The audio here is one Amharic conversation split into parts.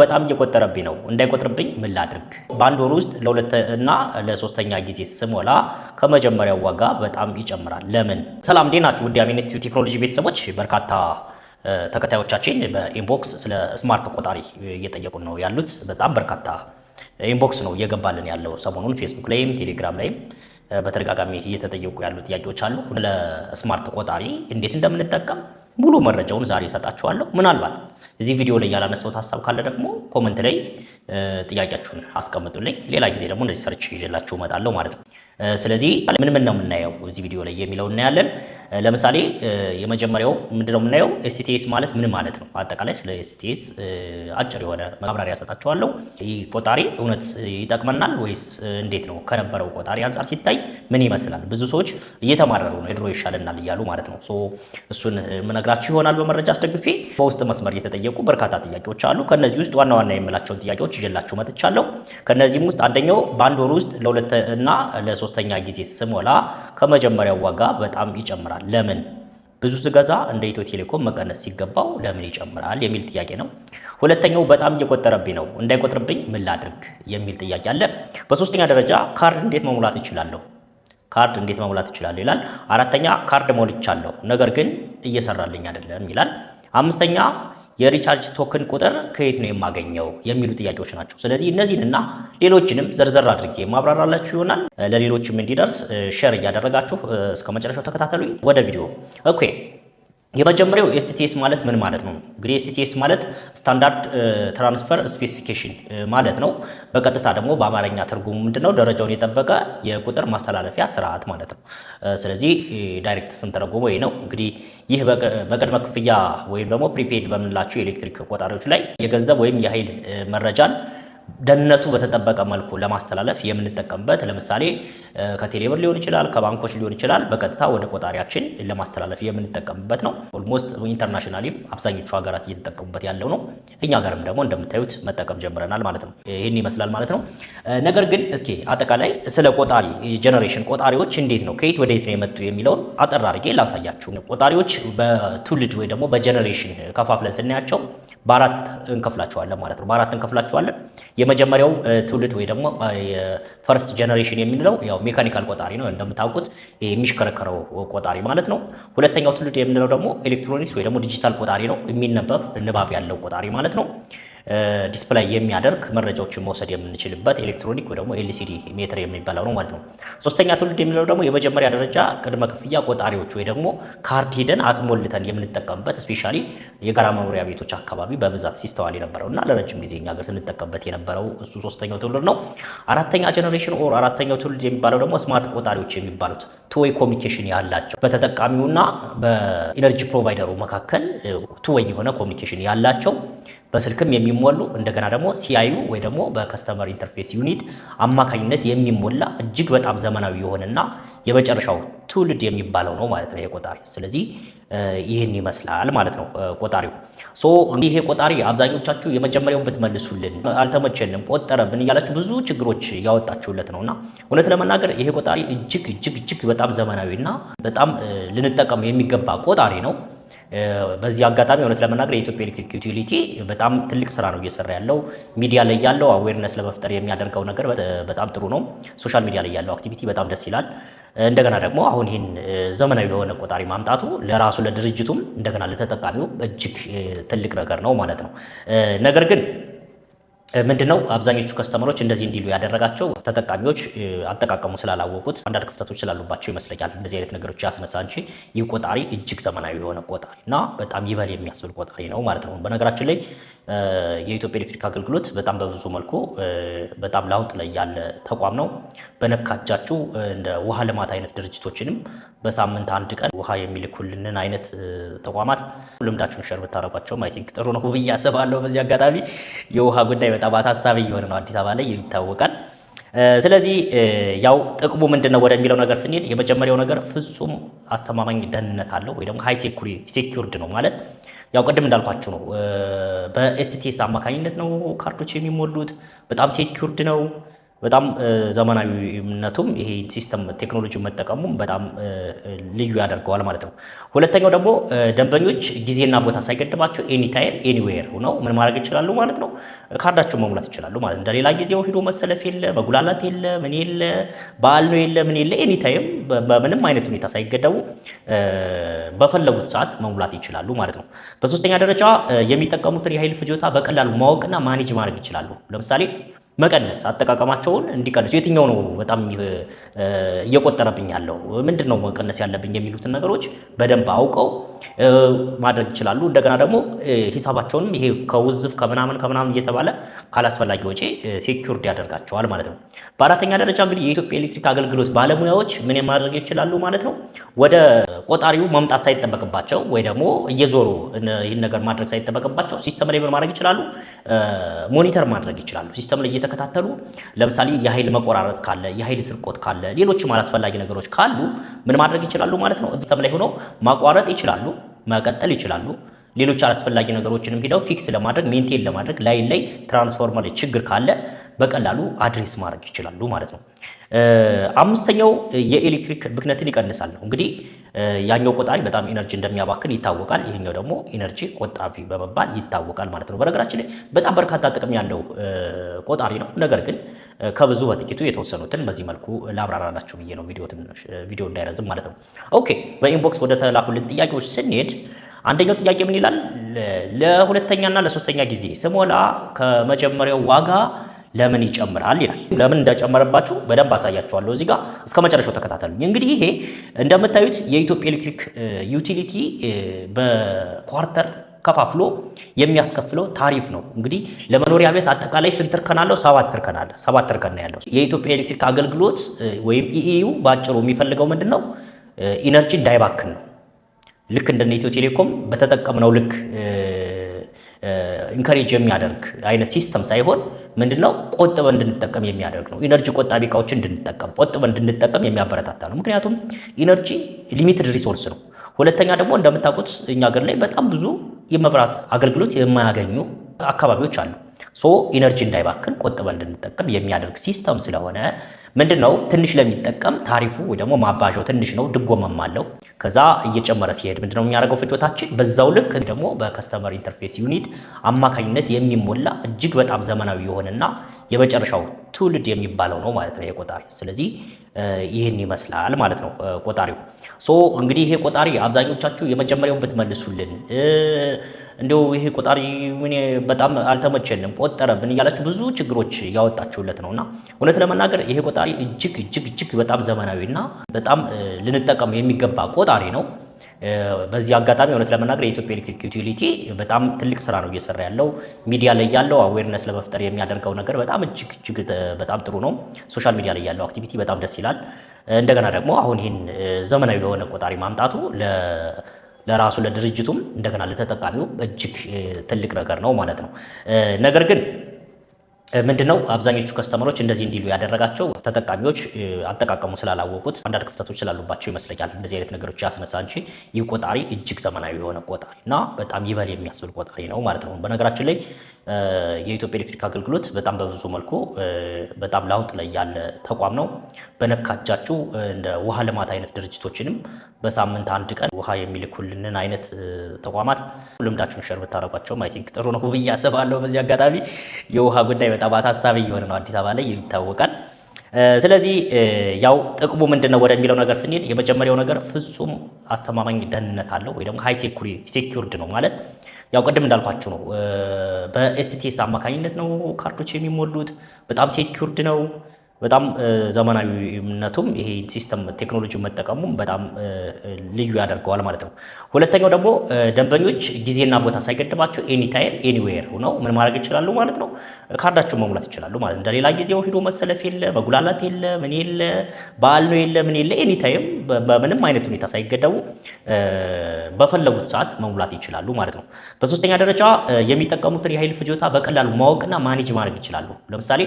በጣም እየቆጠረብኝ ነው። እንዳይቆጥርብኝ ምን ላድርግ? በአንድ ወር ውስጥ ለሁለት እና ለሶስተኛ ጊዜ ስሞላ ከመጀመሪያው ዋጋ በጣም ይጨምራል። ለምን? ሰላም፣ እንዴት ናችሁ? ውድ የአሜን ኢንስቲትዩት ቴክኖሎጂ ቤተሰቦች፣ በርካታ ተከታዮቻችን በ inbox ስለ smart ቆጣሪ እየጠየቁን ነው ያሉት። በጣም በርካታ inbox ነው እየገባልን ያለው ሰሞኑን፣ ፌስቡክ ላይም ቴሌግራም ላይም በተደጋጋሚ እየተጠየቁ ያሉ ጥያቄዎች አሉ። ለ smart ቆጣሪ እንዴት እንደምንጠቀም ሙሉ መረጃውን ዛሬ እሰጣችኋለሁ። ምናልባት እዚህ ቪዲዮ ላይ ያላነሳሁት ሀሳብ ካለ ደግሞ comment ላይ ጥያቄያችሁን አስቀምጡልኝ። ሌላ ጊዜ ደግሞ እንደዚህ ሰርቼ ይዤላችሁ እመጣለሁ ማለት ነው። ስለዚህ ምን ምን ነው የምናየው እዚህ ቪዲዮ ላይ የሚለው እናያለን። ለምሳሌ የመጀመሪያው ምንድነው የምናየው? STS ማለት ምን ማለት ነው? አጠቃላይ ስለ STS አጭር የሆነ ማብራሪያ እሰጣችኋለሁ። ይህ ቆጣሪ እውነት ይጠቅመናል ወይስ እንዴት ነው? ከነበረው ቆጣሪ አንጻር ሲታይ ምን ይመስላል? ብዙ ሰዎች እየተማረሩ ነው፣ የድሮ ይሻለናል እያሉ ማለት ነው። So እሱን የምነግራችሁ ይሆናል በመረጃ አስደግፌ። በውስጥ መስመር እየተጠየቁ በርካታ ጥያቄዎች አሉ። ከነዚህ ውስጥ ዋና ዋና የምላቸውን ጥያቄዎች ይዤላችሁ መጥቻለሁ። ከነዚህም ውስጥ አንደኛው በአንድ ወር ውስጥ ለሁለት እና ለሶስተኛ ጊዜ ስሞላ ከመጀመሪያው ዋጋ በጣም ይጨምራል። ለምን? ብዙ ስገዛ እንደ ኢትዮ ቴሌኮም መቀነስ ሲገባው ለምን ይጨምራል የሚል ጥያቄ ነው። ሁለተኛው በጣም እየቆጠረብኝ ነው፣ እንዳይቆጥርብኝ ምን ላድርግ የሚል ጥያቄ አለ። በሶስተኛ ደረጃ ካርድ እንዴት መሙላት እችላለሁ? ካርድ እንዴት መሙላት እችላለሁ ይላል። አራተኛ ካርድ ሞልቻለሁ፣ ነገር ግን እየሰራልኝ አይደለም ይላል። አምስተኛ የ recharge token ቁጥር ከየት ነው የማገኘው የሚሉ ጥያቄዎች ናቸው። ስለዚህ እነዚህንና ሌሎችንም ዘርዘር አድርጌ ማብራራላችሁ ይሆናል። ለሌሎችም እንዲደርስ share እያደረጋችሁ እስከ መጨረሻው ተከታተሉኝ። ወደ ቪዲዮ። Okay፣ የመጀመሪያው STS ማለት ምን ማለት ነው? እንግዲህ STS ማለት standard transfer specification ማለት ነው። በቀጥታ ደግሞ በአማርኛ ትርጉሙ ምንድነው? ደረጃውን የጠበቀ የቁጥር ማስተላለፊያ ስርዓት ማለት ነው። ስለዚህ direct ስንተረጉመው ይህ ነው። እንግዲህ ይህ በቅድመ ክፍያ ወይም ደግሞ prepaid በምንላቸው የኤሌክትሪክ ቆጣሪዎች ላይ የገንዘብ ወይም የኃይል መረጃን ደህንነቱ በተጠበቀ መልኩ ለማስተላለፍ የምንጠቀምበት፣ ለምሳሌ ከቴሌብር ሊሆን ይችላል፣ ከባንኮች ሊሆን ይችላል፣ በቀጥታ ወደ ቆጣሪያችን ለማስተላለፍ የምንጠቀምበት ነው። Almost internationally ም አብዛኞቹ ሀገራት እየተጠቀሙበት ያለው ነው። እኛ ሀገርም ደግሞ እንደምታዩት መጠቀም ጀምረናል ማለት ነው። ይህን ይመስላል ማለት ነው። ነገር ግን እስኪ አጠቃላይ ስለ ቆጣሪ generation፣ ቆጣሪዎች እንዴት ነው፣ ከየት ወደ የት ነው የመጡ የሚለውን አጠር አድርጌ ላሳያችሁ። ቆጣሪዎች በትውልድ ወይ ደግሞ በ generation ከፋፍለን ስናያቸው በአራት እንከፍላቸዋለን ማለት ነው። በአራት እንከፍላቸዋለን። የመጀመሪያው ትውልድ ወይ ደግሞ first generation የምንለው ያው mechanical ቆጣሪ ነው፣ እንደምታውቁት የሚሽከረከረው ቆጣሪ ማለት ነው። ሁለተኛው ትውልድ የምንለው ደግሞ ኤሌክትሮኒክስ ወይ ደግሞ ዲጂታል ቆጣሪ ነው፣ የሚነበብ ንባብ ያለው ቆጣሪ ማለት ነው። Display የሚያደርግ፣ መረጃዎችን መውሰድ የምንችልበት ኤሌክትሮኒክ ወይ ደግሞ LCD meter የሚባለው ነው ማለት ነው። ሶስተኛ ትውልድ የሚለው ደግሞ የመጀመሪያ ደረጃ ቅድመ ክፍያ ቆጣሪዎች ወይ ደግሞ ካርድ ሄደን አስሞልተን የምንጠቀምበት፣ especially የጋራ መኖሪያ ቤቶች አካባቢ በብዛት ሲስተዋል የነበረው እና ለረጅም ጊዜ እኛ ሀገር ስንጠቀምበት የነበረው እሱ ሶስተኛው ትውልድ ነው። አራተኛ generation or አራተኛው ትውልድ የሚባለው ደግሞ smart ቆጣሪዎች የሚባሉት two-way communication ያላቸው፣ በተጠቃሚውና በ energy provider ኡ መካከል two-way የሆነ communication ያላቸው፣ በስልክም የሚሞሉ፣ እንደገና ደግሞ CIU ወይ ደግሞ በ customer interface unit አማካኝነት የሚሞላ እጅግ በጣም ዘመናዊ የሆነና የመጨረሻው ትውልድ የሚባለው ነው ማለት ነው የቆጣሪ። ስለዚህ ይህን ይመስላል ማለት ነው ቆጣሪው። So ይሄ ቆጣሪ አብዛኞቻችሁ የመጀመሪያው ብትመልሱልን አልተመቸንም፣ ቆጠረብን እያላችሁ ብዙ ችግሮች ያወጣችሁለት ነው እና እውነት ለመናገር ይሄ ቆጣሪ እጅግ እጅግ እጅግ በጣም ዘመናዊና በጣም ልንጠቀም የሚገባ ቆጣሪ ነው። በዚህ አጋጣሚ እውነት ለመናገር የኢትዮጵያ ኤሌክትሪክ utility በጣም ትልቅ ስራ ነው እየሰራ ያለው። ሚዲያ ላይ ያለው awareness ለመፍጠር የሚያደርገው ነገር በጣም ጥሩ ነው። Social media ላይ ያለው activity በጣም ደስ ይላል። እንደገና ደግሞ አሁን ይህን ዘመናዊ የሆነ ቆጣሪ ማምጣቱ ለራሱ ለድርጅቱም እንደገና ለተጠቃሚው እጅግ ትልቅ ነገር ነው ማለት ነው። ነገር ግን ምንድነው አብዛኞቹ customer ኦች እንደዚህ እንዲሉ ያደረጋቸው? ተጠቃሚዎች አጠቃቀሙ ስላላወቁት፣ አንዳንድ ክፍተቶች ስላሉባቸው ይመስለኛል እንደዚህ አይነት ነገሮች ያስነሳ እንጂ ይህ ቆጣሪ እጅግ ዘመናዊ የሆነ ቆጣሪ እና በጣም ይበል የሚያስብል ቆጣሪ ነው ማለት ነው። በነገራችን ላይ የኢትዮጵያ ኤሌክትሪክ አገልግሎት በጣም በብዙ መልኩ በጣም ለውጥ ላይ ያለ ተቋም ነው። በነካጃችሁ እንደ ውሃ ልማት አይነት ድርጅቶችንም በሳምንት አንድ ቀን ውሃ የሚልኩልንን አይነት ተቋማት ልምዳችሁን share ብታደርጓቸውም I think ጥሩ ነው ብዬ አስባለሁ። በዚህ አጋጣሚ የውሃ ጉዳይ በጣም አሳሳቢ እየሆነ ነው አዲስ አበባ ላይ፣ ይታወቃል። ስለዚህ ያው ጥቅሙ ምንድን ነው ወደሚለው ነገር ስንሄድ የመጀመሪያው ነገር ፍጹም አስተማማኝ ደህንነት አለው ወይ ደግሞ high secured ነው። ማለት ያው ቅድም እንዳልኳችሁ ነው። በ STS አማካኝነት ነው ካርዶች የሚሞሉት። በጣም secured ነው። በጣም ዘመናዊነቱም ይሄ system ቴክኖሎጂ መጠቀሙም በጣም ልዩ ያደርገዋል ማለት ነው። ሁለተኛው ደግሞ ደንበኞች ጊዜና ቦታ ሳይገድባቸው anytime anywhere ሆነው ምን ማድረግ ይችላሉ ማለት ነው፣ ካርዳቸውን መሙላት ይችላሉ ማለት ነው። እንደሌላ ጊዜው ሂዶ መሰለፍ የለ፣ መጉላላት የለ፣ ምን የለ፣ በዓል ነው የለ፣ ምን የለ፣ anytime በምንም አይነት ሁኔታ ሳይገደቡ በፈለጉት ሰዓት መሙላት ይችላሉ ማለት ነው። በሶስተኛ ደረጃ የሚጠቀሙትን የኃይል ፍጆታ በቀላሉ ማወቅና manage ማድረግ ይችላሉ። ለምሳሌ መቀነስ፣ አጠቃቀማቸውን እንዲቀንሱ፣ የትኛው ነው በጣም እየቆጠረብኝ ያለው፣ ምንድን ነው መቀነስ ያለብኝ የሚሉትን ነገሮች በደንብ አውቀው ማድረግ ይችላሉ። እንደገና ደግሞ ሂሳባቸውንም ይሄ ከውዝፍ ከምናምን ከምናምን እየተባለ ካላስፈላጊ ወጪ secured ያደርጋቸዋል ማለት ነው። በአራተኛ ደረጃ እንግዲህ የኢትዮጵያ ኤሌክትሪክ አገልግሎት ባለሙያዎች ምን ማድረግ ይችላሉ ማለት ነው። ወደ ቆጣሪው መምጣት ሳይጠበቅባቸው ወይ ደግሞ እየዞሩ ይህን ነገር ማድረግ ሳይጠበቅባቸው system ላይ ምን ማድረግ ይችላሉ? Monitor ማድረግ ይችላሉ። System ላይ እየተከታተሉ ለምሳሌ የኃይል መቆራረጥ ካለ፣ የኃይል ስርቆት ካለ፣ ሌሎችም አላስፈላጊ ነገሮች ካሉ ምን ማድረግ ይችላሉ ማለት ነው። System ላይ ሆነው ማቋረጥ ይችላሉ፣ መቀጠል ይችላሉ። ሌሎች አላስፈላጊ ነገሮችንም ሂደው fix ለማድረግ፣ maintain ለማድረግ፣ line ላይ ትራንስፎርመር ላይ ችግር ካለ በቀላሉ address ማድረግ ይችላሉ ማለት ነው። አምስተኛው የኤሌክትሪክ ብክነትን ይቀንሳል ነው። እንግዲህ ያኛው ቆጣሪ በጣም energy እንደሚያባክን ይታወቃል። ይሄኛው ደግሞ energy ቆጣቢ በመባል ይታወቃል ማለት ነው። በነገራችን ላይ በጣም በርካታ ጥቅም ያለው ቆጣሪ ነው። ነገር ግን ከብዙ በጥቂቱ የተወሰኑትን በዚህ መልኩ ላብራራላችሁ ብዬ ነው፣ ቪዲዮ እንዳይረዝም ማለት ነው። Okay፣ በ inbox ወደ ተላኩልን ጥያቄዎች ስንሄድ አንደኛው ጥያቄ ምን ይላል? ለሁለተኛና ለሶስተኛ ጊዜ ስሞላ ከመጀመሪያው ዋጋ ለምን ይጨምራል ይላል። ለምን እንደጨመረባችሁ በደንብ አሳያችኋለሁ። እዚህ ጋር እስከ መጨረሻው ተከታተሉኝ። እንግዲህ ይሄ እንደምታዩት የኢትዮጵያ ኤሌክትሪክ utility በ quarter ከፋፍሎ የሚያስከፍለው ታሪፍ ነው። እንግዲህ ለመኖሪያ ቤት አጠቃላይ ስንት እርከን አለው? ሰባት እርከን አለ። ሰባት እርከን ነው ያለው። የኢትዮጵያ ኤሌክትሪክ አገልግሎት ወይም EEU ባጭሩ የሚፈልገው ምንድን ነው? Energy እንዳይባክን ነው። ልክ እንደነ ኢትዮ ቴሌኮም በተጠቀምነው ልክ encourage የሚያደርግ አይነት system ሳይሆን ምንድነው፣ ቆጥበን እንድንጠቀም የሚያደርግ ነው። Energy ቆጣቢ እቃዎችን እንድንጠቀም፣ ቆጥበን እንድንጠቀም የሚያበረታታ ነው። ምክንያቱም energy limited resource ነው። ሁለተኛ ደግሞ እንደምታውቁት እኛ ሀገር ላይ በጣም ብዙ የመብራት አገልግሎት የማያገኙ አካባቢዎች አሉ። So energy እንዳይባክን፣ ቆጥበን እንድንጠቀም የሚያደርግ system ስለሆነ ምንድን ነው፣ ትንሽ ለሚጠቀም ታሪፉ ወይ ደግሞ ማባዣው ትንሽ ነው፣ ድጎማም አለው። ከዛ እየጨመረ ሲሄድ ምንድነው የሚያደርገው፣ ፍጆታችን በዛው ልክ ደግሞ በ customer interface unit አማካኝነት የሚሞላ እጅግ በጣም ዘመናዊ የሆነና የመጨረሻው ትውልድ የሚባለው ነው ማለት ነው የቆጣሪ። ስለዚህ ይህን ይመስላል ማለት ነው ቆጣሪው። So እንግዲህ ይሄ ቆጣሪ አብዛኞቻችሁ የመጀመሪያውን ብትመልሱልን፣ እንደው ይሄ ቆጣሪ ምን በጣም አልተመቸንም፣ ቆጠረብን እያላችሁ ብዙ ችግሮች ያወጣችሁለት ነውና እውነት ለመናገር ይሄ ቆጣሪ እጅግ እጅግ እጅግ በጣም ዘመናዊና በጣም ልንጠቀም የሚገባ ቆጣሪ ነው። በዚህ አጋጣሚ እውነት ለመናገር የኢትዮጵያ ኤሌክትሪክ utility በጣም ትልቅ ስራ ነው እየሰራ ያለው። ሚዲያ ላይ ያለው awareness ለመፍጠር የሚያደርገው ነገር በጣም እጅግ እጅግ በጣም ጥሩ ነው። Social media ላይ ያለው activity በጣም ደስ ይላል። እንደገና ደግሞ አሁን ይህን ዘመናዊ የሆነ ቆጣሪ ማምጣቱ ለራሱ ለድርጅቱም እንደገና ለተጠቃሚው እጅግ ትልቅ ነገር ነው ማለት ነው። ነገር ግን ምንድነው፣ አብዛኞቹ customer ኦች እንደዚህ እንዲሉ ያደረጋቸው ተጠቃሚዎች አጠቃቀሙ ስላላወቁት፣ አንዳንድ ክፍተቶች ስላሉባቸው ይመስለኛል እንደዚህ አይነት ነገሮች ያስነሳ እንጂ ይህ ቆጣሪ እጅግ ዘመናዊ የሆነ ቆጣሪ እና በጣም ይበል የሚያስብል ቆጣሪ ነው ማለት ነው። በነገራችን ላይ የኢትዮጵያ ኤሌክትሪክ አገልግሎት በጣም በብዙ መልኩ በጣም ለውጥ ላይ ያለ ተቋም ነው። በነካጃችሁ እንደ ውሃ ልማት አይነት ድርጅቶችንም በሳምንት አንድ ቀን ውሃ የሚልኩልንን አይነት ተቋማት ልምዳችሁን share ብታደርጓቸውም I think ጥሩ ነው ብዬ አስባለሁ። በዚህ አጋጣሚ የውሃ ጉዳይ በጣም አሳሳቢ እየሆነ ነው አዲስ አበባ ላይ፣ ይታወቃል። ስለዚህ ያው ጥቅሙ ምንድን ነው ወደሚለው ነገር ስንሄድ የመጀመሪያው ነገር ፍጹም አስተማማኝ ደህንነት አለው ወይ ደግሞ high secured ነው። ማለት ያው ቅድም እንዳልኳችሁ ነው። በ STS አማካኝነት ነው ካርዶች የሚሞሉት። በጣም secured ነው። በጣም ዘመናዊነቱም ይሄ system ቴክኖሎጂ መጠቀሙም በጣም ልዩ ያደርገዋል ማለት ነው። ሁለተኛው ደግሞ ደንበኞች ጊዜና ቦታ ሳይገድባቸው anytime anywhere ሆነው ምን ማድረግ ይችላሉ ማለት ነው፣ ካርዳቸውን መሙላት ይችላሉ ማለት ነው። እንደሌላ ጊዜው ሂዶ መሰለፍ የለ፣ መጉላላት የለ፣ ምን የለ፣ በዓል ነው የለ፣ ምን የለ፣ anytime በምንም አይነት ሁኔታ ሳይገደቡ በፈለጉት ሰዓት መሙላት ይችላሉ ማለት ነው። በሶስተኛ ደረጃ የሚጠቀሙትን የኃይል ፍጆታ በቀላሉ ማወቅና manage ማድረግ ይችላሉ። ለምሳሌ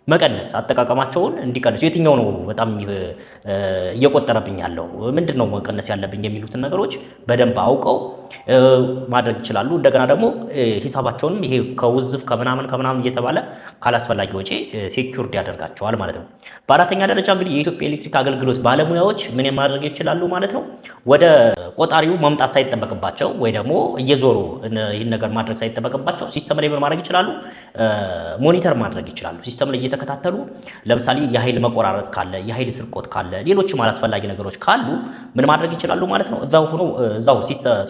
መቀነስ፣ አጠቃቀማቸውን እንዲቀንሱ፣ የትኛው ነው በጣም እየቆጠረብኝ ያለው፣ ምንድን ነው መቀነስ ያለብኝ የሚሉትን ነገሮች በደንብ አውቀው ማድረግ ይችላሉ። እንደገና ደግሞ ሂሳባቸውንም ይሄ ከውዝፍ ከምናምን ከምናምን እየተባለ ካላስፈላጊ ወጪ secured ያደርጋቸዋል ማለት ነው። በአራተኛ ደረጃ እንግዲህ የኢትዮጵያ ኤሌክትሪክ አገልግሎት ባለሙያዎች ምን ማድረግ ይችላሉ ማለት ነው። ወደ ቆጣሪው መምጣት ሳይጠበቅባቸው ወይ ደግሞ እየዞሩ ይህን ነገር ማድረግ ሳይጠበቅባቸው system ላይ ምን ማድረግ ይችላሉ? Monitor ማድረግ ይችላሉ። System ላይ እየተከታተሉ ለምሳሌ የኃይል መቆራረጥ ካለ፣ የኃይል ስርቆት ካለ፣ ሌሎችም አላስፈላጊ ነገሮች ካሉ ምን ማድረግ ይችላሉ ማለት ነው። እዛው ሆኖ እዛው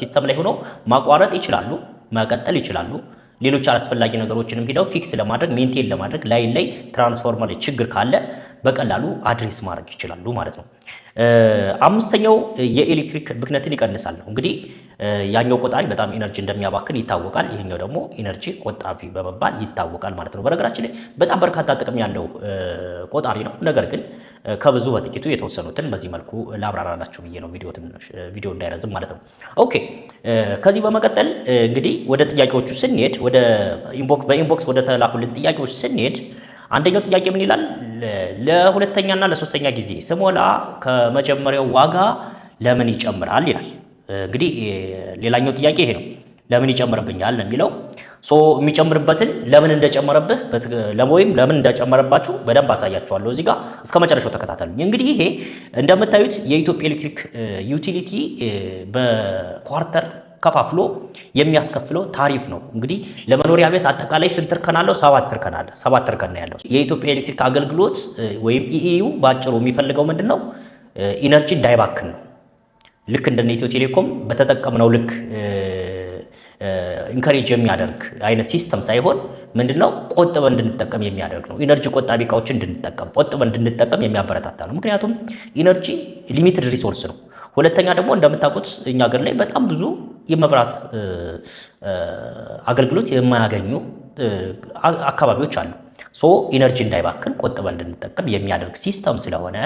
system ላይ ሆኖ ማቋረጥ ይችላሉ፣ መቀጠል ይችላሉ። ሌሎች አላስፈላጊ ነገሮችንም ሂደው fix ለማድረግ፣ maintain ለማድረግ፣ line ላይ ትራንስፎርመር ላይ ችግር ካለ በቀላሉ address ማድረግ ይችላሉ ማለት ነው። አምስተኛው የኤሌክትሪክ ብክነትን ይቀንሳል ነው። እንግዲህ ያኛው ቆጣሪ በጣም energy እንደሚያባክን ይታወቃል። ይሄኛው ደግሞ energy ቆጣቢ በመባል ይታወቃል ማለት ነው። በነገራችን ላይ በጣም በርካታ ጥቅም ያለው ቆጣሪ ነው። ነገር ግን ከብዙ በጥቂቱ የተወሰኑትን በዚህ መልኩ ላብራራላችሁ ብዬ ነው፣ ቪዲዮ እንዳይረዝም ማለት ነው። Okay፣ ከዚህ በመቀጠል እንግዲህ ወደ ጥያቄዎቹ ስንሄድ፣ ወደ inbox በ inbox ወደ ተላኩልን ጥያቄዎች ስንሄድ አንደኛው ጥያቄ ምን ይላል? ለሁለተኛና ለሶስተኛ ጊዜ ስሞላ ከመጀመሪያው ዋጋ ለምን ይጨምራል ይላል። እንግዲህ ሌላኛው ጥያቄ ይሄ ነው። ለምን ይጨምርብኛል ነው የሚለው። So የሚጨምርበትን ለምን እንደጨመረብህ ወይም ለምን እንደጨመረባችሁ በደንብ አሳያችኋለሁ። እዚህ ጋር እስከ መጨረሻው ተከታተሉኝ። እንግዲህ ይሄ እንደምታዩት የኢትዮጵያ ኤሌክትሪክ utility በ quarter ከፋፍሎ የሚያስከፍለው ታሪፍ ነው። እንግዲህ ለመኖሪያ ቤት አጠቃላይ ስንት እርከን አለው? ሰባት እርከን አለ። ሰባት እርከን ነው ያለው። የኢትዮጵያ ኤሌክትሪክ አገልግሎት ወይም EEU ባጭሩ የሚፈልገው ምንድን ነው? Energy እንዳይባክን ነው። ልክ እንደነ ኢትዮ ቴሌኮም በተጠቀምነው ልክ encourage የሚያደርግ አይነት system ሳይሆን ምንድነው፣ ቆጥበን እንድንጠቀም የሚያደርግ ነው። Energy ቆጣቢ እቃዎችን እንድንጠቀም፣ ቆጥበን እንድንጠቀም የሚያበረታታ ነው። ምክንያቱም energy limited resource ነው። ሁለተኛ ደግሞ እንደምታውቁት እኛ ሀገር ላይ በጣም ብዙ የመብራት አገልግሎት የማያገኙ አካባቢዎች አሉ። So energy እንዳይባክን፣ ቆጥበን እንድንጠቀም የሚያደርግ system ስለሆነ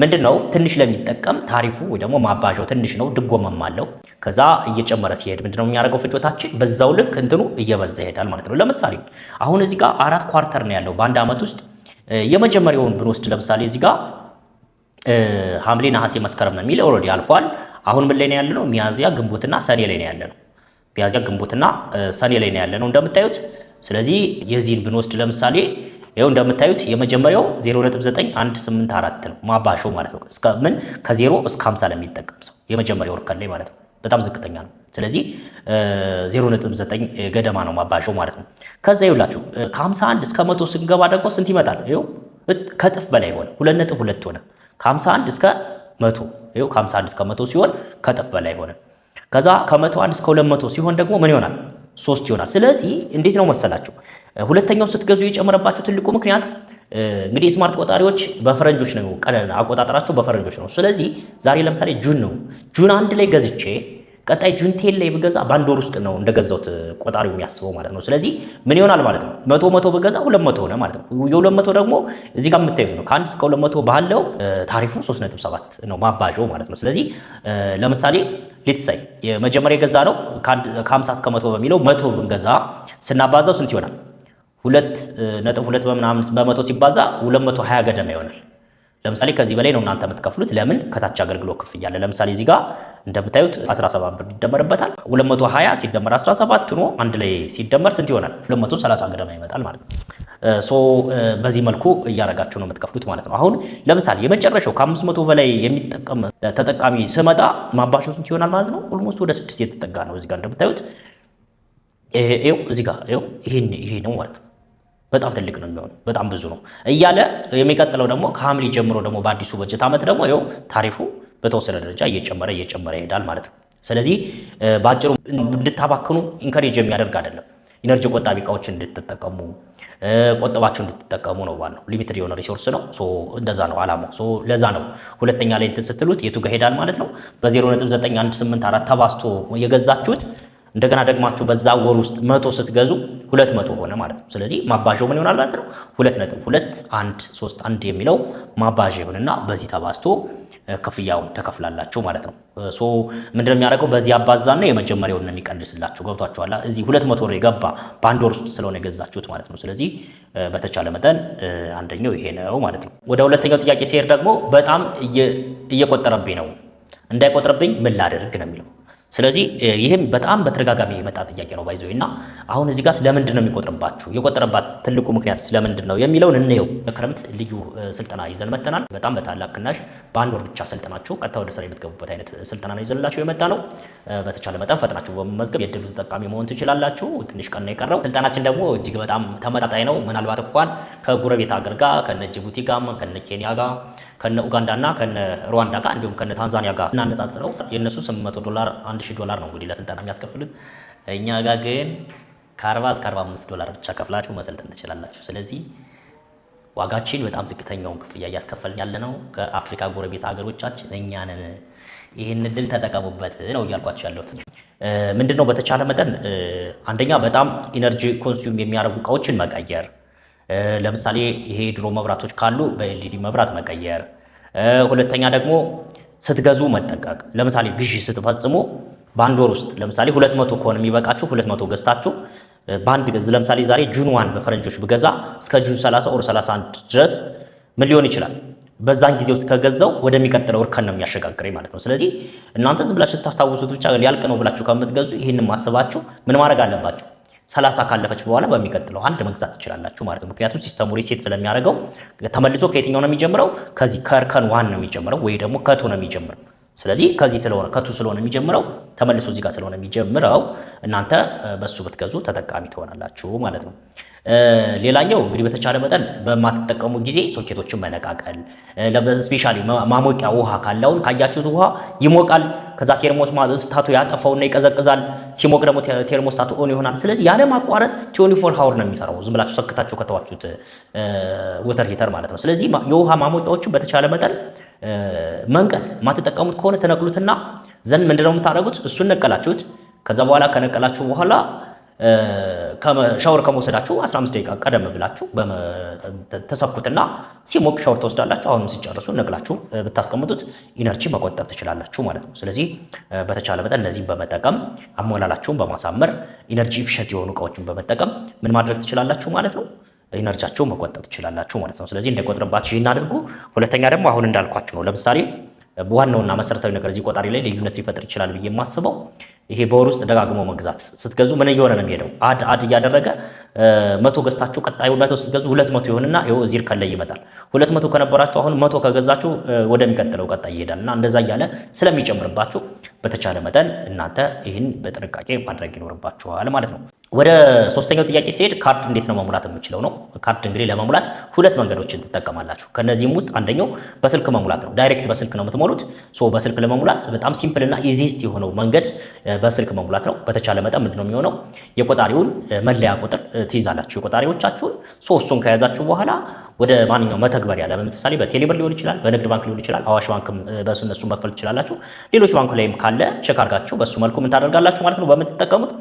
ምንድን ነው፣ ትንሽ ለሚጠቀም ታሪፉ ወይ ደግሞ ማባዣው ትንሽ ነው፣ ድጎማም አለው። ከዛ እየጨመረ ሲሄድ ምንድነው የሚያደርገው፣ ፍጆታችን በዛው ልክ እንትኑ እየበዛ ይሄዳል ማለት ነው። ለምሳሌ አሁን እዚህ ጋር አራት quarter ነው ያለው በአንድ ዓመት ውስጥ። የመጀመሪያውን ብንወስድ ለምሳሌ እዚህ ጋር ሐምሌ፣ ነሐሴ፣ መስከረም ነው የሚል፣ already አልፏል። አሁን ምን ላይ ነው ያለነው? ሚያዝያ፣ ግንቦትና ሰኔ ላይ ነው ያለነው። ሚያዝያ፣ ግንቦትና ሰኔ ላይ ነው ያለነው እንደምታዩት። ስለዚህ የዚህን ብንወስድ ለምሳሌ ይኸው እንደምታዩት የመጀመሪያው 0.9184 ነው ማባዣው ማለት ነው። እስከ ምን፣ ከ0 እስከ 50 ለሚጠቀም ሰው የመጀመሪያው እርከን ላይ ማለት ነው። በጣም ዝቅተኛ ነው። ስለዚህ 0.9 ገደማ ነው ማባዣው ማለት ነው። ከዛ ይውላችሁ ከ51 እስከ 100 ስንገባ ደግሞ ስንት ይመጣል? ይኸው ከእጥፍ በላይ ሆነ፣ 2.2 ሆነ። ከ51 እስከ 100፣ ይኸው ከ51 እስከ 100 ሲሆን ከእጥፍ በላይ ሆነ። ከዛ ከ101 እስከ 200 ሲሆን ደግሞ ምን ይሆናል? ሶስት ይሆናል። ስለዚህ እንዴት ነው መሰላችሁ፣ ሁለተኛው ስትገዙ የጨመረባችሁ ትልቁ ምክንያት እንግዲህ smart ቆጣሪዎች በፈረንጆች ነው፣ አቆጣጠራቸው በፈረንጆች ነው። ስለዚህ ዛሬ ለምሳሌ June ነው። June 1 ላይ ገዝቼ ቀጣይ June 10 ላይ ብገዛ በአንድ ወር ውስጥ ነው እንደገዛሁት ቆጣሪው የሚያስበው ማለት ነው። ስለዚህ ምን ይሆናል ማለት ነው? መቶ መቶ ብገዛ 200 ሆነ ማለት ነው። የ200 ደግሞ እዚህ ጋር የምታዩት ነው። ከ1 እስከ 200 ባለው ታሪፉ 3.7 ነው ማባዣው ማለት ነው። ስለዚህ ለምሳሌ let's say የመጀመሪያ የገዛነው ከ50 እስከ 100 በሚለው 100 ብንገዛ ስናባዛው ስንት ይሆናል? 2.2 በምናምን በመቶ ሲባዛ 220 ገደማ ይሆናል። ለምሳሌ ከዚህ በላይ ነው እናንተ የምትከፍሉት። ለምን? ከታች አገልግሎት ክፍያ አለ። ለምሳሌ እዚህ ጋር እንደምታዩት 17 ብር ይደመርበታል። 220 ሲደመር 17 ሆኖ አንድ ላይ ሲደመር ስንት ይሆናል? 230 ገደማ ይመጣል ማለት ነው። So በዚህ መልኩ እያደረጋችሁ ነው የምትከፍሉት ማለት ነው። አሁን ለምሳሌ የመጨረሻው ከ500 በላይ የሚጠቀም ተጠቃሚ ስመጣ ማባዣው ስንት ይሆናል ማለት ነው? Almost ወደ 6 የተጠጋ ነው። እዚህ ጋር እንደምታዩት ይኸው እዚህ ጋር ይኸው ይሄ ነው ማለት ነው። በጣም ትልቅ ነው የሚሆነው፣ በጣም ብዙ ነው እያለ የሚቀጥለው ደግሞ ከሐምሌ ጀምሮ ደግሞ በአዲሱ በጀት ዓመት ደግሞ ይኸው ታሪፉ በተወሰነ ደረጃ እየጨመረ እየጨመረ ይሄዳል ማለት ነው። ስለዚህ በአጭሩ እንድታባክኑ encourage የሚያደርግ አይደለም። Energy ቆጣቢ እቃዎችን እንድትጠቀሙ፣ ቆጥባችሁ እንድትጠቀሙ ነው ዋናው። Limited የሆነ resource ነው። So እንደዛ ነው አላማው። So ለዛ ነው ሁለተኛ ላይ እንትን ስትሉት የቱ ጋር ሄዳል ማለት ነው። በ0.9184 ተባዝቶ የገዛችሁት እንደገና ደግማችሁ በዛ ወር ውስጥ 100 ስትገዙ 200 ሆነ ማለት ነው። ስለዚህ ማባዣው ምን ይሆናል ማለት ነው? 2.2131 የሚለው ማባዣ ይሆንና በዚህ ተባዝቶ ክፍያውን ተከፍላላችሁ ማለት ነው። So ምንድነው የሚያደርገው? በዚህ አባዛና የመጀመሪያውን ነው የሚቀንስላችሁ። ገብቷችኋል? እዚህ 200 ብር የገባ በአንድ ወር ውስጥ ስለሆነ የገዛችሁት ማለት ነው። ስለዚህ በተቻለ መጠን አንደኛው ይሄ ነው ማለት ነው። ወደ ሁለተኛው ጥያቄ ሲሄድ ደግሞ በጣም እየቆጠረብኝ ነው፣ እንዳይቆጥርብኝ ምን ላድርግ ነው የሚለው። ስለዚህ ይህም በጣም በተደጋጋሚ የመጣ ጥያቄ ነው by the way። እና አሁን እዚህ ጋር ስለምንድን ነው የሚቆጥርባችሁ? የቆጠረባት ትልቁ ምክንያት ስለምንድን ነው የሚለውን እንየው። በክረምት ልዩ ስልጠና ይዘን መጥተናል። በጣም በታላቅ ቅናሽ በአንድ ወር ብቻ ሰልጥናችሁ ቀጥታ ወደ ስራ የምትገቡበት አይነት ስልጠና ነው ይዘንላችሁ የመጣ ነው። በተቻለ መጠን ፈጥናችሁ በመመዝገብ የእድሉ ተጠቃሚ መሆን ትችላላችሁ። ትንሽ ቀን ነው የቀረው። ስልጠናችን ደግሞ እጅግ በጣም ተመጣጣኝ ነው። ምናልባት እንኳን ከጎረቤት ሀገር ጋር ከነ ጅቡቲ ጋር፣ ከነ ኬንያ ጋር፣ ከነ ኡጋንዳ እና ከነ ሩዋንዳ ጋር እንዲሁም ከነ ታንዛኒያ ጋር እናነጻጽረው የእነሱ $800፣ $1000 ነው እንግዲህ ለስልጠና የሚያስከፍሉት። እኛ ጋር ግን ከ40 እስከ $45 ብቻ ከፍላችሁ መሰልጠን ትችላላችሁ። ስለዚህ ዋጋችን በጣም ዝቅተኛውን ክፍያ እያስከፈልን ያለ ነው ከአፍሪካ ጎረቤት ሀገሮቻችን እኛ ነን። ይህን እድል ተጠቀሙበት ነው እያልኳቸው ያለሁት። ምንድነው በተቻለ መጠን አንደኛ በጣም energy consume የሚያደርጉ እቃዎችን መቀየር። ለምሳሌ ይሄ ድሮ መብራቶች ካሉ በ LED መብራት መቀየር። ሁለተኛ ደግሞ ስትገዙ መጠንቀቅ። ለምሳሌ ግዢ ስትፈጽሙ በአንድ ወር ውስጥ ለምሳሌ 200 ከሆነ የሚበቃችሁ 200 ገዝታችሁ በአንድ ለምሳሌ ዛሬ June 1 በፈረንጆች ብገዛ እስከ June 30 or 31 ድረስ ምን ሊሆን ይችላል? በዛን ጊዜ ውስጥ ከገዛው ወደሚቀጥለው እርከን ነው የሚያሸጋግረኝ ማለት ነው። ስለዚህ እናንተ ዝም ብላችሁ ስታስታውሱት ብቻ ሊያልቅ ነው ብላችሁ ከምትገዙ ይህንን ማሰባችሁ ምን ማድረግ አለባችሁ? 30 ካለፈች በኋላ በሚቀጥለው አንድ መግዛት ትችላላችሁ ማለት ነው። ምክንያቱም system ኡ reset ስለሚያደርገው ተመልሶ ከየትኛው ነው የሚጀምረው? ከዚህ ከእርከን 1 ነው የሚጀምረው ወይ ደግሞ ከ two ነው የሚጀምረው። ስለዚህ ከዚህ ስለሆነ ከ two ስለሆነ የሚጀምረው ተመልሶ እዚህ ጋር ስለሆነ የሚጀምረው እናንተ በሱ ብትገዙ ተጠቃሚ ትሆናላችሁ ማለት ነው። ሌላኛው እንግዲህ በተቻለ መጠን በማትጠቀሙ ጊዜ ሶኬቶችን መነቃቀል፣ specially ማሞቂያ ውሃ ካለውን ካያችሁት ውሃ ይሞቃል። ከዛ thermostat ኡ ያጠፋውና ይቀዘቅዛል። ሲሞቅ ደግሞ thermostat ኡ on ይሆናል። ስለዚህ ያለ ማቋረጥ 24 hour ነው የሚሰራው ዝም ብላችሁ ሰክታችሁ ከተዋችሁት water heater ማለት ነው። ስለዚህ የውሃ ማሞቂያዎችን በተቻለ መጠን መንቀል፣ የማትጠቀሙት ከሆነ ተነቅሉትና then ምንድነው የምታደርጉት? እሱን ነቀላችሁት። ከዛ በኋላ ከነቀላችሁ በኋላ ሻወር ከመውሰዳችሁ 15 ደቂቃ ቀደም ብላችሁ ተሰኩትና ሲሞቅ ሻወር ትወስዳላችሁ። አሁንም ሲጨርሱ ነቅላችሁ ብታስቀምጡት energy መቆጠብ ትችላላችሁ ማለት ነው። ስለዚህ በተቻለ መጠን እነዚህን በመጠቀም አሞላላችሁን በማሳመር energy efficient የሆኑ እቃዎችን በመጠቀም ምን ማድረግ ትችላላችሁ ማለት ነው። energy ያችሁን መቆጠብ ትችላላችሁ ማለት ነው። ስለዚህ እንዳይቆጥርባችሁ ይህን አድርጉ። ሁለተኛ ደግሞ አሁን እንዳልኳችሁ ነው። ለምሳሌ ዋናውና መሰረታዊ ነገር እዚህ ቆጣሪ ላይ ልዩነት ሊፈጥር ይችላል ብዬ የማስበው ይሄ በወር ውስጥ ደጋግሞ መግዛት። ስትገዙ ምን እየሆነ ነው የሚሄደው? add add እያደረገ 100 ገዝታችሁ ቀጣዩ 100 ስትገዙ 200 ይሆንና ይኸው እዚህ እርከን ላይ ይመጣል። 200 ከነበራችሁ አሁን 100 ከገዛችሁ ወደሚቀጥለው ቀጣይ ይሄዳል እና እንደዛ እያለ ስለሚጨምርባችሁ በተቻለ መጠን እናንተ ይህን በጥንቃቄ ማድረግ ይኖርባችኋል ማለት ነው። ወደ ሶስተኛው ጥያቄ ሲሄድ ካርድ እንዴት ነው መሙላት የምችለው ነው። ካርድ እንግዲህ ለመሙላት ሁለት መንገዶችን ትጠቀማላችሁ። ከነዚህም ውስጥ አንደኛው በስልክ መሙላት ነው። Direct በስልክ ነው የምትሞሉት። So በስልክ ለመሙላት በጣም simple እና easiest የሆነው መንገድ በስልክ መሙላት ነው። በተቻለ መጠን ምንድነው የሚሆነው? የቆጣሪውን መለያ ቁጥር ትይዛላችሁ የቆጣሪዎቻችሁን። So እሱን ከያዛችሁ በኋላ ወደ ማንኛውም መተግበሪያ ለምሳሌ በቴሌብር ሊሆን ይችላል፣ በንግድ ባንክ ሊሆን ይችላል፣ አዋሽ ባንክም በሱ እነሱ መክፈል ትችላላችሁ። ሌሎች ባንክ ላይም ካለ check አድርጋችሁ በሱ መልኩ ምን ታደርጋላችሁ ማለት ነው። በምትጠቀሙት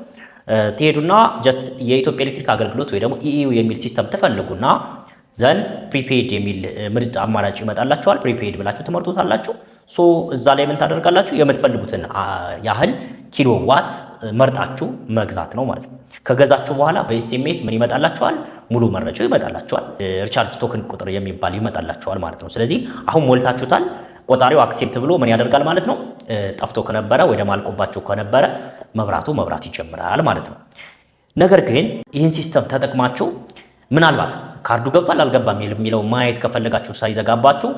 ትሄዱና just የኢትዮጵያ ኤሌክትሪክ አገልግሎት ወይ ደግሞ EEU የሚል system ትፈልጉና then prepaid የሚል ምርጫ አማራጭ ይመጣላችኋል። Prepaid ብላችሁ ትመርጡታላችሁ። So እዛ ላይ ምን ታደርጋላችሁ? የምትፈልጉትን ያህል ኪሎ ዋት መርጣችሁ መግዛት ነው ማለት ነው። ከገዛችሁ በኋላ በ SMS ምን ይመጣላችኋል? ሙሉ መረጃው ይመጣላችኋል። Recharge token ቁጥር የሚባል ይመጣላችኋል ማለት ነው። ስለዚህ አሁን ሞልታችሁታል። ቆጣሪው accept ብሎ ምን ያደርጋል ማለት ነው። ጠፍቶ ከነበረ ወይ ደግሞ አልቆባችሁ ከነበረ መብራቱ መብራት ይጀምራል ማለት ነው። ነገር ግን ይህን system ተጠቅማችሁ ምናልባት ካርዱ ገብቷል አልገባም የሚለው ማየት ከፈለጋችሁ ሳይዘጋባችሁ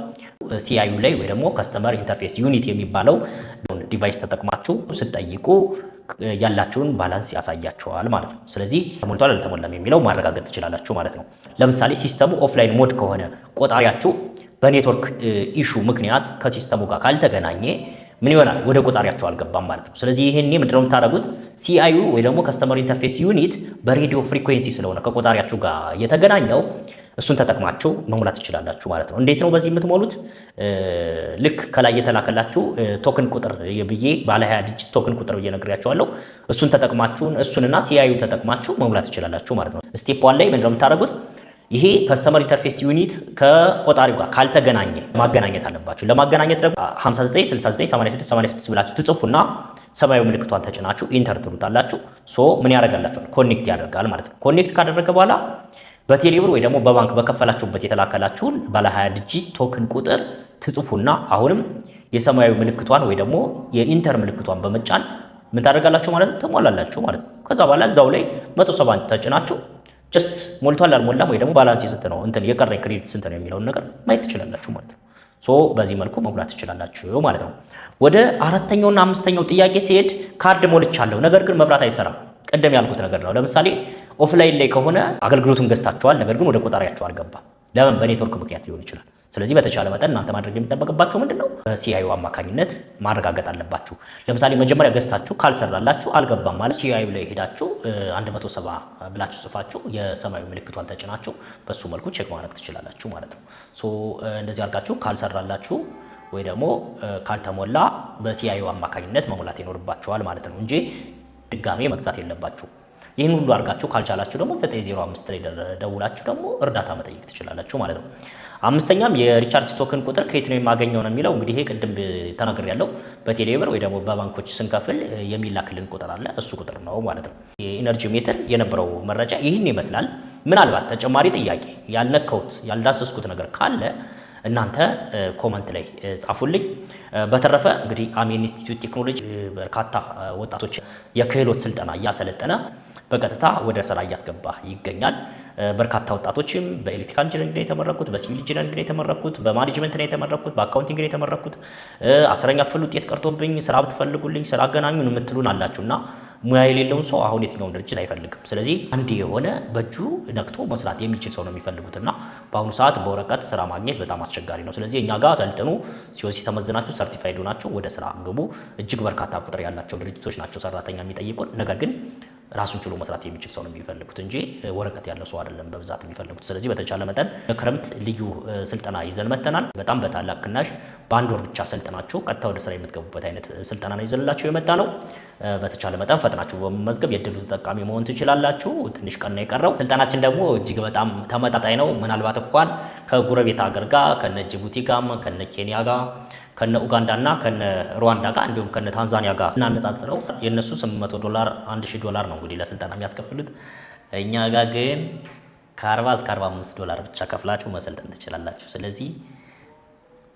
CIU ላይ ወይ ደግሞ customer interface unit የሚባለው device ተጠቅማችሁ ስትጠይቁ ያላችሁን balance ያሳያችኋል ማለት ነው። ስለዚህ ተሞልቷል አልተሞላም የሚለው ማረጋገጥ ትችላላችሁ ማለት ነው። ለምሳሌ system ኡ offline mode ከሆነ ቆጣሪያችሁ በ network issue ምክንያት ከ system ኡ ጋር ካልተገናኘ ምን ይሆናል? ወደ ቆጣሪያችሁ አልገባም ማለት ነው። ስለዚህ ይሄኔ ምንድነው የምታደርጉት? CIU ወይ ደግሞ customer interface unit በ radio frequency ስለሆነ ከቆጣሪያችሁ ጋር የተገናኘው እሱን ተጠቅማችሁ መሙላት ትችላላችሁ ማለት ነው። እንዴት ነው በዚህ የምትሞሉት? ልክ ከላይ የተላከላችሁ token ቁጥር ብዬ ባለ 20 digit token ቁጥር ብዬ ነግሬያችኋለሁ። እሱን ተጠቅማችሁ፣ እሱንና CI ዩ ተጠቅማችሁ መሙላት ትችላላችሁ ማለት ነው። Step 1 ላይ ምንድነው የምታደርጉት? ይሄ customer interface unit ከቆጣሪው ጋር ካልተገናኘ ማገናኘት አለባችሁ። ለማገናኘት ደግሞ 59 69 86 86 ብላችሁ ትጽፉና ሰማያዊ ምልክቷን ተጭናችሁ enter ትሉታላችሁ። So ምን ያደርጋላችኋል? Connect ያደርጋል ማለት ነው። Connect ካደረገ በኋላ በቴሌብር ወይ ደግሞ በባንክ በከፈላችሁበት የተላከላችሁን ባለ 20 digit token ቁጥር ትጽፉና አሁንም የሰማያዊ ምልክቷን ወይ ደግሞ የ enter ምልክቷን በመጫን ምን ታደርጋላችሁ ማለት ነው? ትሞላላችሁ ማለት ነው። ከዛ በኋላ እዛው ላይ 170 ተጭናችሁ just ሞልቷል አልሞላም ወይ ደግሞ balance ስንት ነው፣ እንትን የቀረኝ credit ስንት ነው የሚለውን ነገር ማየት ትችላላችሁ ማለት ነው። So በዚህ መልኩ መሙላት ትችላላችሁ ማለት ነው። ወደ አራተኛውና አምስተኛው ጥያቄ ሲሄድ ካርድ ሞልቻለሁ፣ ነገር ግን መብራት አይሰራም። ቅድም ያልኩት ነገር ነው። ለምሳሌ offline ላይ ከሆነ አገልግሎቱን ገዝታችኋል፣ ነገር ግን ወደ ቆጣሪያችሁ አልገባም። ለምን? በኔትወርክ ምክንያት ሊሆን ይችላል። ስለዚህ በተቻለ መጠን እናንተ ማድረግ የሚጠበቅባችሁ ምንድን ነው? በ CI ዩ አማካኝነት ማረጋገጥ አለባችሁ። ለምሳሌ መጀመሪያ ገዝታችሁ ካልሰራላችሁ አልገባም ማለት CI ዩ ላይ ሄዳችሁ 170 ብላችሁ ጽፋችሁ የሰማያዊ ምልክቷን ተጭናችሁ በሱ መልኩ check ማድረግ ትችላላችሁ ማለት ነው። So እንደዚህ አድርጋችሁ ካልሰራላችሁ ወይ ደግሞ ካልተሞላ በ CI ዩ አማካኝነት መሙላት ይኖርባችኋል ማለት ነው እንጂ ድጋሜ መግዛት የለባችሁ። ይህን ሁሉ አድርጋችሁ ካልቻላችሁ ደግሞ 905 ላይ ደውላችሁ ደግሞ እርዳታ መጠየቅ ትችላላችሁ ማለት ነው። አምስተኛም የ recharge token ቁጥር ከየት ነው የማገኘው ነው የሚለው። እንግዲህ ይሄ ቅድም ተናግሬያለሁ። በቴሌብር ወይ ደግሞ በባንኮች ስንከፍል የሚላክልን ቁጥር አለ፣ እሱ ቁጥር ነው ማለት ነው። የ energy meter የነበረው መረጃ ይህን ይመስላል። ምናልባት ተጨማሪ ጥያቄ ያልነካሁት ያልዳሰስኩት ነገር ካለ እናንተ comment ላይ ጻፉልኝ። በተረፈ እንግዲህ አሜን ኢንስቲትዩት ቴክኖሎጂ በርካታ ወጣቶች የክህሎት ስልጠና እያሰለጠነ በቀጥታ ወደ ስራ እያስገባ ይገኛል። በርካታ ወጣቶችም በ electrical engineering ነው የተመረቁት፣ በ civil engineering ነው የተመረቁት፣ በ management ነው የተመረቁት፣ በ accounting ነው የተመረቁት። 10ኛ ክፍል ውጤት ቀርቶብኝ ስራ ብትፈልጉልኝ ስራ አገናኙን የምትሉን አላችሁና ሙያ የሌለውን ሰው አሁን የትኛውን ድርጅት አይፈልግም። ስለዚህ አንድ የሆነ በእጁ ነክቶ መስራት የሚችል ሰው ነው የሚፈልጉትና በአሁኑ ሰዓት በወረቀት ስራ ማግኘት በጣም አስቸጋሪ ነው። ስለዚህ እኛ ጋር ሰልጥኑ፣ COC ተመዝናችሁ certified ሆናችሁ ወደ ስራ ግቡ። እጅግ በርካታ ቁጥር ያላቸው ድርጅቶች ናቸው ሰራተኛ የሚጠይቁን። ነገር ግን ራሱን ችሎ መስራት የሚችል ሰው ነው የሚፈልጉት እንጂ ወረቀት ያለው ሰው አይደለም በብዛት የሚፈልጉት። ስለዚህ በተቻለ መጠን ክረምት ልዩ ስልጠና ይዘን መጥተናል። በጣም በታላቅ ቅናሽ በአንድ ወር ብቻ ሰልጥናችሁ ቀጥታ ወደ ስራ የምትገቡበት አይነት ስልጠና ነው ይዘንላችሁ የመጣ ነው። በተቻለ መጠን ፈጥናችሁ በመመዝገብ የእድሉ ተጠቃሚ መሆን ትችላላችሁ። ትንሽ ቀን ነው የቀረው። ስልጠናችን ደግሞ እጅግ በጣም ተመጣጣኝ ነው። ምናልባት እንኳን ከጎረቤት ሀገር ጋር ከነ ጅቡቲ ጋር፣ ከነ ኬንያ ጋር፣ ከነ ኡጋንዳ እና ከነ ሩዋንዳ ጋር እንዲሁም ከነ ታንዛኒያ ጋር እናነጻጽረው የእነሱ $800፣ $1000 ነው እንግዲህ ለስልጠና የሚያስከፍሉት። እኛ ጋር ግን ከ40 እስከ $45 ብቻ ከፍላችሁ መሰልጠን ትችላላችሁ። ስለዚህ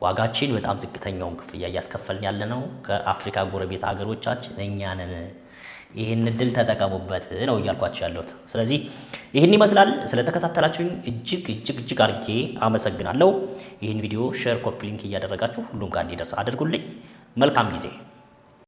ዋጋችን በጣም ዝቅተኛውን ክፍያ እያስከፈልን ያለ ነው ከአፍሪካ ጎረቤት ሀገሮቻችን እኛ ነን። ይህን እድል ተጠቀሙበት ነው እያልኳችሁ ያለሁት። ስለዚህ ይህን ይመስላል። ስለተከታተላችሁኝ እጅግ እጅግ እጅግ አድርጌ አመሰግናለሁ። ይህን ቪዲዮ share፣ copy link እያደረጋችሁ ሁሉም ጋር እንዲደርስ አድርጉልኝ። መልካም ጊዜ።